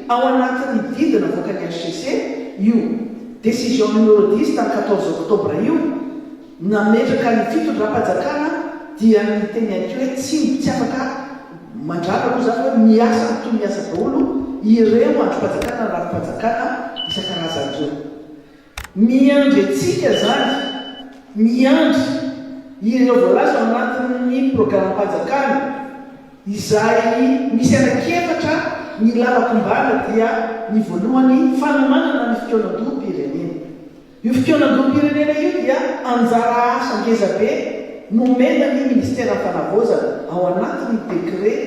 ao anatin'ny didy navoakan'ny hcc io décision numéro dix tamin'ny quatorze octobre io, nametraka ny fitondram-panjakana dia niteny ihany koa hoe tsy tsy afaka mandrara aloha izany hoe miasa mitohy miasa daholo ireo andrim-panjakana na rafi-panjakana isan-karazany ireo. Miandry antsika izany, miandry ireo voalaza ao anatin'ny programam-panjakana izay misy anankiefatra ny lalan-kombana dia ny voalohany fanomanana ny fikaonandoham-pirenena. Io fikaonandoham-pirenena io dia anjara asa ngezabe nomena ny Ministeran'ny Fanavaozana ao anatin'ny décret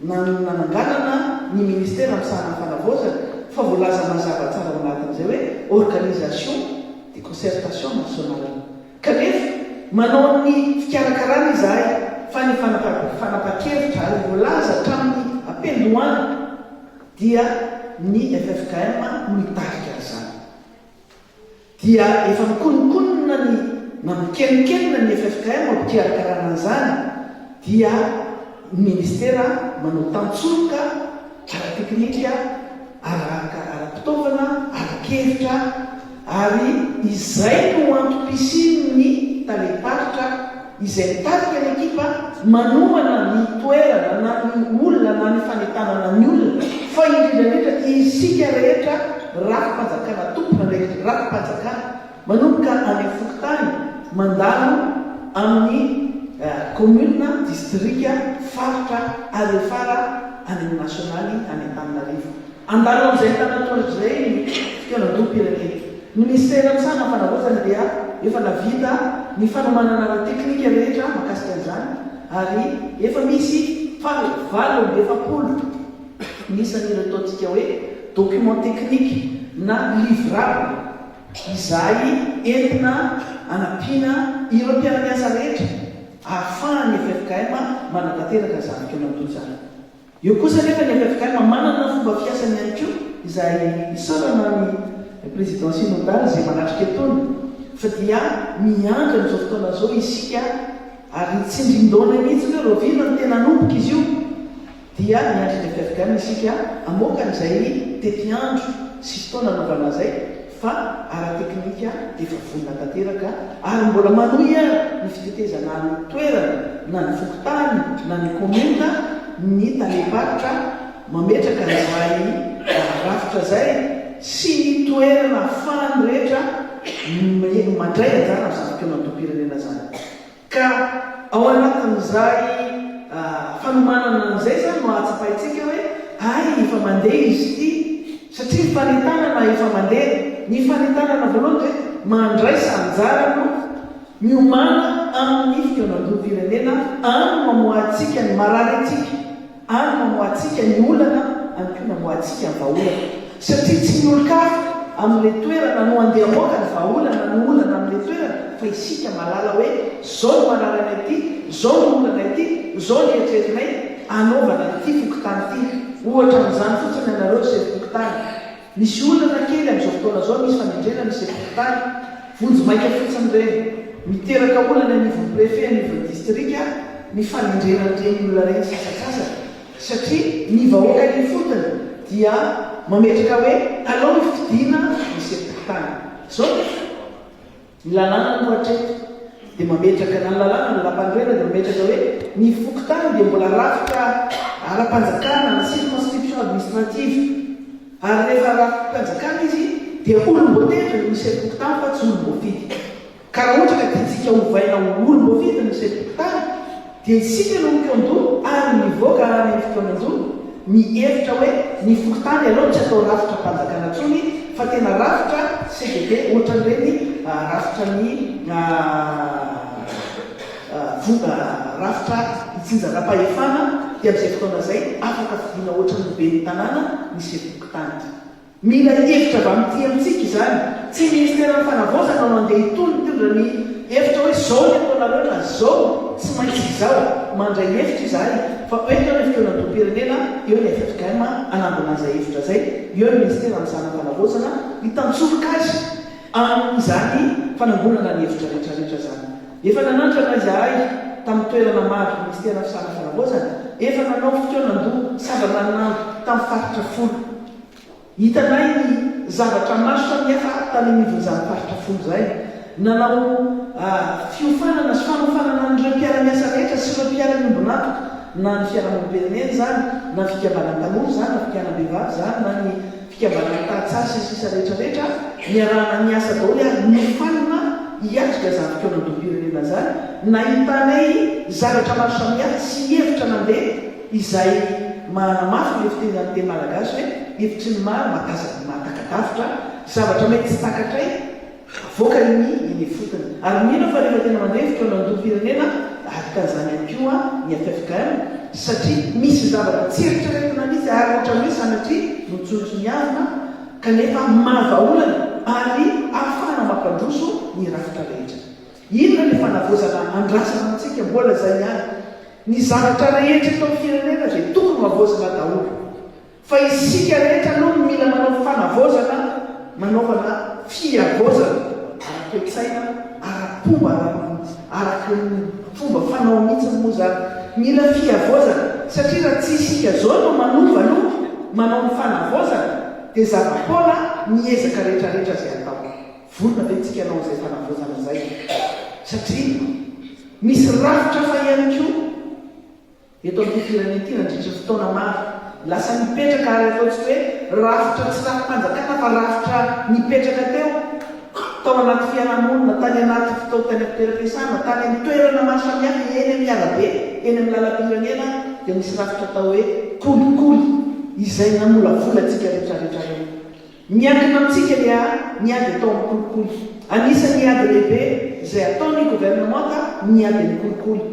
nananganana ny Ministera misahana ny Fanavaozana fa voalaza mazava tsara ao anatin'izay hoe organisation de concertation nationale. Kanefa manao ny fikarakarana izahay fa ny fanapahan-kevitra ary voalaza hatramin'ny am-piandohana dia ny ffkm no hitarika an'izany. Dia efa mikononkonona ny na mikenonkenona ny ffkm ao am-pikarakarana an'izany dia ny ministera manao tantsoroka ara-teknika, araka ara-pitaovana, ara-kevitra ary izay no antom-pisian'ny talem-paritra izay mitarika ny ekipa manomana ny toerana na ny olona na ny fanentanana ny olona fa indrindra indrindra isika rehetra rafi-panjakana tompon'andraikitry rafi-panjakana manomboka any amin'ny fokontany mandalo amin'ny commune, distrika, faritra ary afara any amin'ny nasionaly any Antananarivo. Handalo amin'izay antanantohatra izay ny fikaonandoham-pirenena. Ny minisitera misahana ny fanavaozana dia efa nahavita ny fanomanana ara-teknika rehetra mahakasika an'izany ary efa misy faha 48 ny isan'ireo ataontsika hoe document technique na livrable izay entina hanampiana ireo mpiara-miasa rehetra ahafahan'ny ffkm manatanteraka izany fikaonandoha izany. Eo kosa anefa ny ffkm manana ny fomba fiasany ihany koa izay isaorana ny Président synodal izay manatrika etoana fa dia miandry amin'izao fotoana izao isika ary tsindrin-daona mihitsy hoe rahoviana no tena hanomboka izy io dia miandry ny ffkm isika hamoaka an'izay tetiandro sy fotoana hanaovana an'izay fa ara-teknika dia efa vonona tanteraka ary mbola manohy ary ny fitetezana ny toerana na ny fokontany na ny commune ny talem-paritra mametraka an'izay rafitra izay sy ny toerana ahafahan'ny rehetra mandray anjara amin'izany fikaonandoham-pirenena izany. Ka ao anatin'izay fanomanana an'izay izany no ahatsapaintsika hoe hay efa mandeha izy ity satria ny fanentanana efa mandeha. Ny fanentanana voalohany dia hoe mandraisa anjara aloha, miomàna amin'ny fikaonandoham-pirenena, any no amoahantsika ny marary antsika. Any no amoahantsika ny olana, any koa no amoahantsika ny vahaolana. Satria tsy ny olon-kafa amin'ilay toerana no handeha hamoaka ny vahaolana ny olana amin'ilay toerana fa isika mahalala hoe izao no marary anay ity, izao no olana ity, izao ny eritreretinay hanaovana an'ity fokontany ity. Ohatra amin'izany fotsiny ianareo ry sefo fokontany. Misy olana kely amin'izao fotoana izao, misy fanendrena ny sefo fokontany, vonjy maika fotsiny ireny. Miteraka olana anivon'ny préfet anivon'ny distrika ny fanendrena an'ireny olona ireny sasantsasany satria ny vahoaka any ifotony dia mametraka hoe alao hifidiana ny sefo fokontany. Izao nefa. Ny lalàna aloha hatreto dia mametraka, na ny lalàna na ny lalàmpanorenana dia mametraka hoe ny fokontany dia mbola rafitra ara-panjakana na circonscription administrative ary rehefa rafi-panjakana izy dia olom-boatendry no sefom-pokontany fa tsy olom-boafidy. Ka raha ohatra ka tiantsika hovaina ho olom-boafidy ny sefom-pokontany dia isika no mikaon-doha ary mivoaka any amin'ny fikaonan-doha ny hevitra hoe ny fokontany aleo tsy atao rafitra mpanjakana intsony fa tena rafitra CDD ohatran'ireny rafitra ny rafitra itsinjaram-pahefana dia amin'izay fotoana izay afaka fidiana ohatran'ny ben'ny tanàna ny sefom-pokontany. Mila hevitra avy amin'ity amintsika izany. Tsy ny Ministeran'ny Fanavaozana no andeha hitohy mitondra ny hevitra hoe zao ny ataonareo na zao, tsy maintsy izao. Mandray hevitra izahay fa eto ny fikaonandoham-pirenena, eo ny ffkm hanangona an'izay hevitra izay, eo ny Ministeran'ny Zanam-panavaozana hitantsoroka azy amin'izany fanangonana ny hevitra rehetrarehetra izany. Efa nanandrana izahay tamin'ny toerana maro, Ministeran'ny Zanam-panavaozana efa nanao fikaonandoha savaranonando tamin'ny faritra folo. Hitanay ny zavatra maro samihafa tany anivon'izany faritra folo izay. Nanao fiofanana sy fanofanana an'ireo mpiara-miasa rehetra sy ireo mpiara-miombon'antoka, na ny fiarahamonim-pirenena izany, na ny fikambanan'ny tanora izany, na fikambanam-behivavy izany, na ny fikambanan'ny tantsaha sy ny sisa rehetra rehetra, niarahana niasa daholo ary nofanina hiatrika izany fikaonandoham-pirenena izany, nahitanay zavatra maro samihafa sy hevitra nandeha izay manamafy ilay fiteny amin'ny teny malagasy hoe hevitry ny maro mahatazana mahataka-davitra, zavatra mety tsy takatray avoakany ny eny ifotony. Ary mino aho fa rehefa tena mandeha ny fikaonandoham-pirenena araka an'izany ihany koa ny ffkm satria misy zavatra tsy eritreretina mihitsy ary ohatran'ny hoe sanatria notsontsoniavina kanefa mahavaolana ary ahafahana mampandroso ny rafitra rehetra. Inona ilay fanavaozana andrasana amintsika? Mbola izay ihany. Ny zavatra rehetra eto amin'ny firenena dia tokony ho havaozina daholo. Fa isika rehetra aloha no mila manao fanavaozana, manaovana fihavaozana ara-toe-tsaina, ara-pomba, araka ny fomba fanao mihitsy moa izany. Mila fihavaozana satria raha tsy isika izao no manova aloha, manao ny fanavaozana dia zava-poana ny ezaka rehetra rehetra izay atao. Vonona ve tsika hanao an'izay fanavaozana izay? Satria misy rafitra hafa ihany koa. Eto amin'ity firenena ity nandritry ny fotoana maro. Lasa nipetraka ary ataontsika hoe rafitra tsy rafi-panjakana fa rafitra nipetraka teo, tao anaty fiarahamonina, tany anaty fotoa tany amin'ny toeram-piasana, tany amin'ny toerana maro samihafa, eny amin'ny arabe, eny amin'ny lalam-pirenena dia misy rafitra atao hoe kolikoly izay namolavola antsika rehetrarehetra ireo. Miankina amintsika ny ny ady atao amin'ny kolikoly. Anisan'ny ady lehibe izay ataon'ny governemanta ny ady amin'ny kolikoly.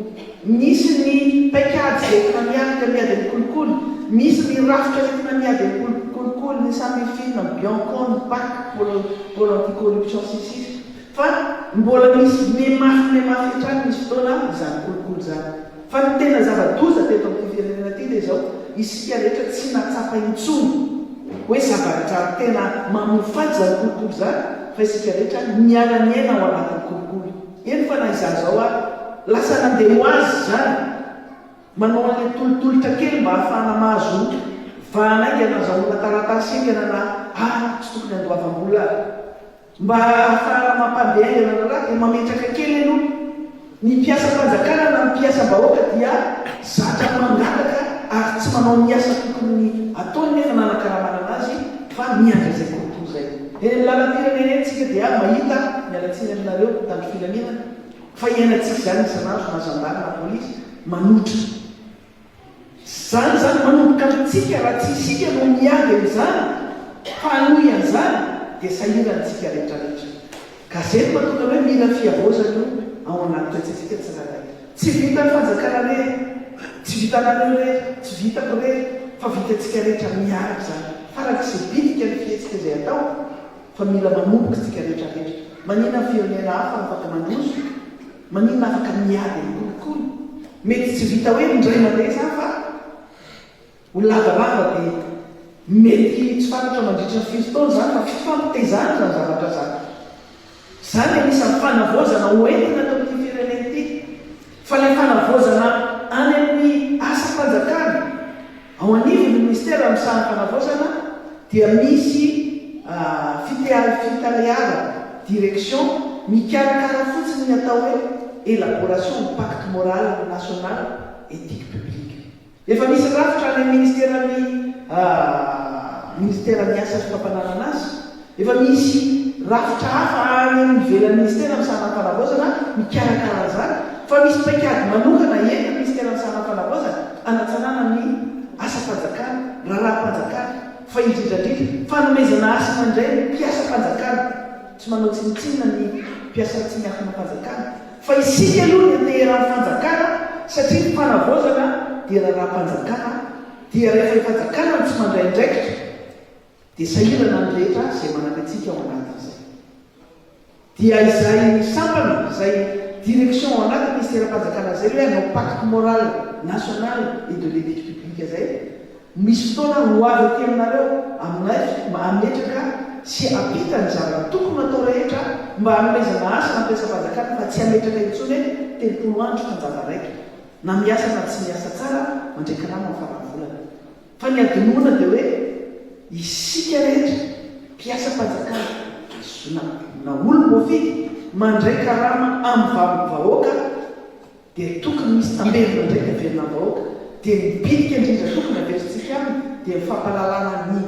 Misy ny paikady izay entina miaraka miady amin'ny kolikoly, misy ny rafitra entina miady amin'ny kolikoly, ny Samifin, ny Bianco, ny Pac, Pôle anti-corruption sy ny sisa Fa mbola misy mihamafy mihamafy hatrany misy fotoana izany kolikoly izany. Fa ny tena zava-doza teto amin'ity firenena ity dia izao, isika rehetra tsy nahatsapa intsony hoe zavatra tena mamoafady izany kolikoly izany fa isika rehetra niara-niaina ao anatin'ny kolikoly. Eny fa na izaho izao ary, lasa nandeha ho azy izany, manao an'ilay tolotolotra kely mba hahafahana mahazo vahana haingana, azahoana taratasy haingana na ah tsy tokony handoavam-bola ary. Mba hahafahana mampandeha haingana ny raharaha dia mametraka kely aloha. Ny mpiasam-panjakana na ny mpiasam-bahoaka dia zatra mangataka ary tsy manao ny asa tokony ataony nefa nanakaramanana azy fa miandry izay kolikoly izay. Eny amin'ny lalam-pirenena eny tsika dia mahita, miala tsiny aminareo mpitandro filaminana, fa iainantsika izany isan'andro na zandary na polisy manotra. Izany izany manomboka amintsika, raha tsy isika no miady amin'izany, fa hanohy an'izany, dia sahirana isika rehetra rehetra. Gazety mahatonga ny hoe mila fihavaozana io ao anaty toe-tsaintsika tsirairay. Tsy vitan'ny fanjakana irery, tsy vitanareo irery, tsy vitako irery, fa vitantsika rehetra miaraka izany. Farak'izay bitika ny fihetsika izay atao, fa mila manomboka isika rehetra rehetra. Manina ny firenena hafa afaka mandroso? Maninona afaka miady amin'ny kolikoly? Mety tsy vita hoe indray mandeha izany fa ho lavalava dia mety tsy fantatra mandritra ny firy taona izany fa fifampitaizana izany zavatra izany. Izany anisan'ny fanavaozana ho entina ato amin'ity firenena ity. Fa ilay fanavaozana any amin'ny asam-panjakana, ao anivon'ny minisitera misahana fanavaozana dia misy fitaleavana, direction, mikarakara fotsiny ny atao hoe élaboration ny pacte moral national éthique publique. Efa misy rafitra any amin'ny ministeran'ny ministeran'ny asa sy fampananana asa, efa misy rafitra hafa any amin'ny ivelan'ny ministera misahana ny fanavaozana mikarakara an'izany, fa misy paikady manokana entin'ny ministeran'ny misahana ny fanavaozana hanatsarana ny asam-panjakana, raharaham-panjakana, fa indrindra indrindra fanomezana hasina indray ny mpiasam-panjakana, tsy manao tsinontsinona ny mpiasa tsy miankina am-panjakana, fa isika aloha no ianteheran'ny fanjakana satria ny fanavaozana dia raharaham-panjakana, dia rehefa ny fanjakana no tsy mandray andraikitra dia sahirana ny rehetra izay manampy antsika ao anatin'izay. Dia izay sampana, izay direction ao anatin'ny ministeram-panjakana izay hoe hanao pacte moral national et de l'éthique publique izay, misy fotoana ho avy aty aminareo, aminay, hametraka sy hampita ny zavatra tokony hatao rehetra mba hanomezana hasina ny mpiasam-panjakana fa tsy hametraka intsony hoe 30 andro fanjava raika, na miasa na tsy miasa tsara mandray karama amin'ny faran'ny volana. Fa ny adinoana dia hoe isika rehetra. Mpiasam-panjakana na na olom-boafidy mandray karama amin'ny vahoaka dia tokony misy tamberina indray ny averina amin'ny vahoaka dia ny bitika indrindra tokony averintsika aminy dia ny fampahalalana ny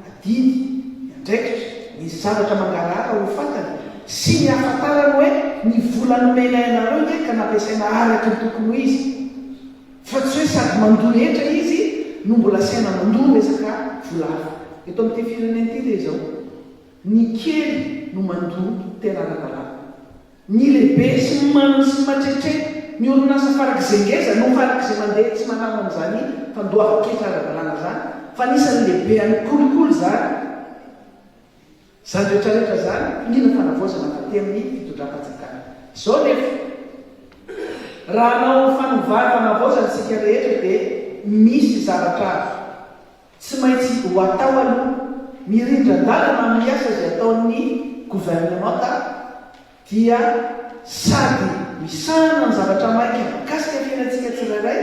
adidy, ny andraikitra, ny zavatra mangarahara ho fantany sy ny hahafantarany hoe ny vola nomenay anareo nge ka nampiasaina araka ny tokony ho izy. Fa tsy hoe sady mandoa hetra izy no mbola asaina mandoa resaka vola hafa. Eto amin'ity firenena ity dia izao, ny kely no mandoa tena ara-dalàna. Ny lehibe sy ny manana sy ny matretre, ny orinasa farak'izay ngeza no farak'izay mandeha tsy manao an'izany fandoavan-ketra ara-dalàna izany, fa anisan'ny lehibe an'ny kolikoly izany. Izany rehetrarehetra izany mila fanavaozana avy aty amin'ny fitondram-panjakana. Izao nefa, raha hanao fanovana fanavaozana isika rehetra dia misy zavatra tsy maintsy ho atao aloha, mirindran-dalana amin'ny asa izay ataon'ny governemanta dia sady misahana ny zavatra maika mikasika ny fiainantsika tsirairay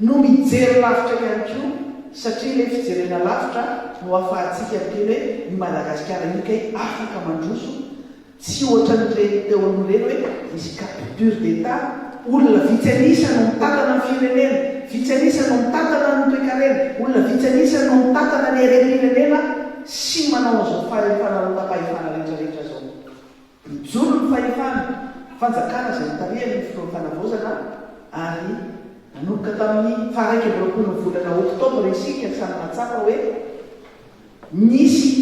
no mijery lavitra ihany koa satria ilay fijerena lavitra no ahafahantsika miteny hoe i Madagasikara io kay afaka mandroso tsy ohatran'ireny teo aloha ireny hoe misy capture d'Etat, olona vitsy an'isa no mitantana ny firenena, vitsy an'isa no mitantana ny toekarena, olona vitsy an'isa no mitantana ny harem-pirenena sy manao an'izao fanararaotam-pahefana rehetrarehetra izao. Mijoro ny fahefana, fanjakana izay notarihan' ny filohan'ny fanavaozana ary nanomboka tamin'ny faha 21 ny volana oktobra isika samy nahatsapa hoe nisy.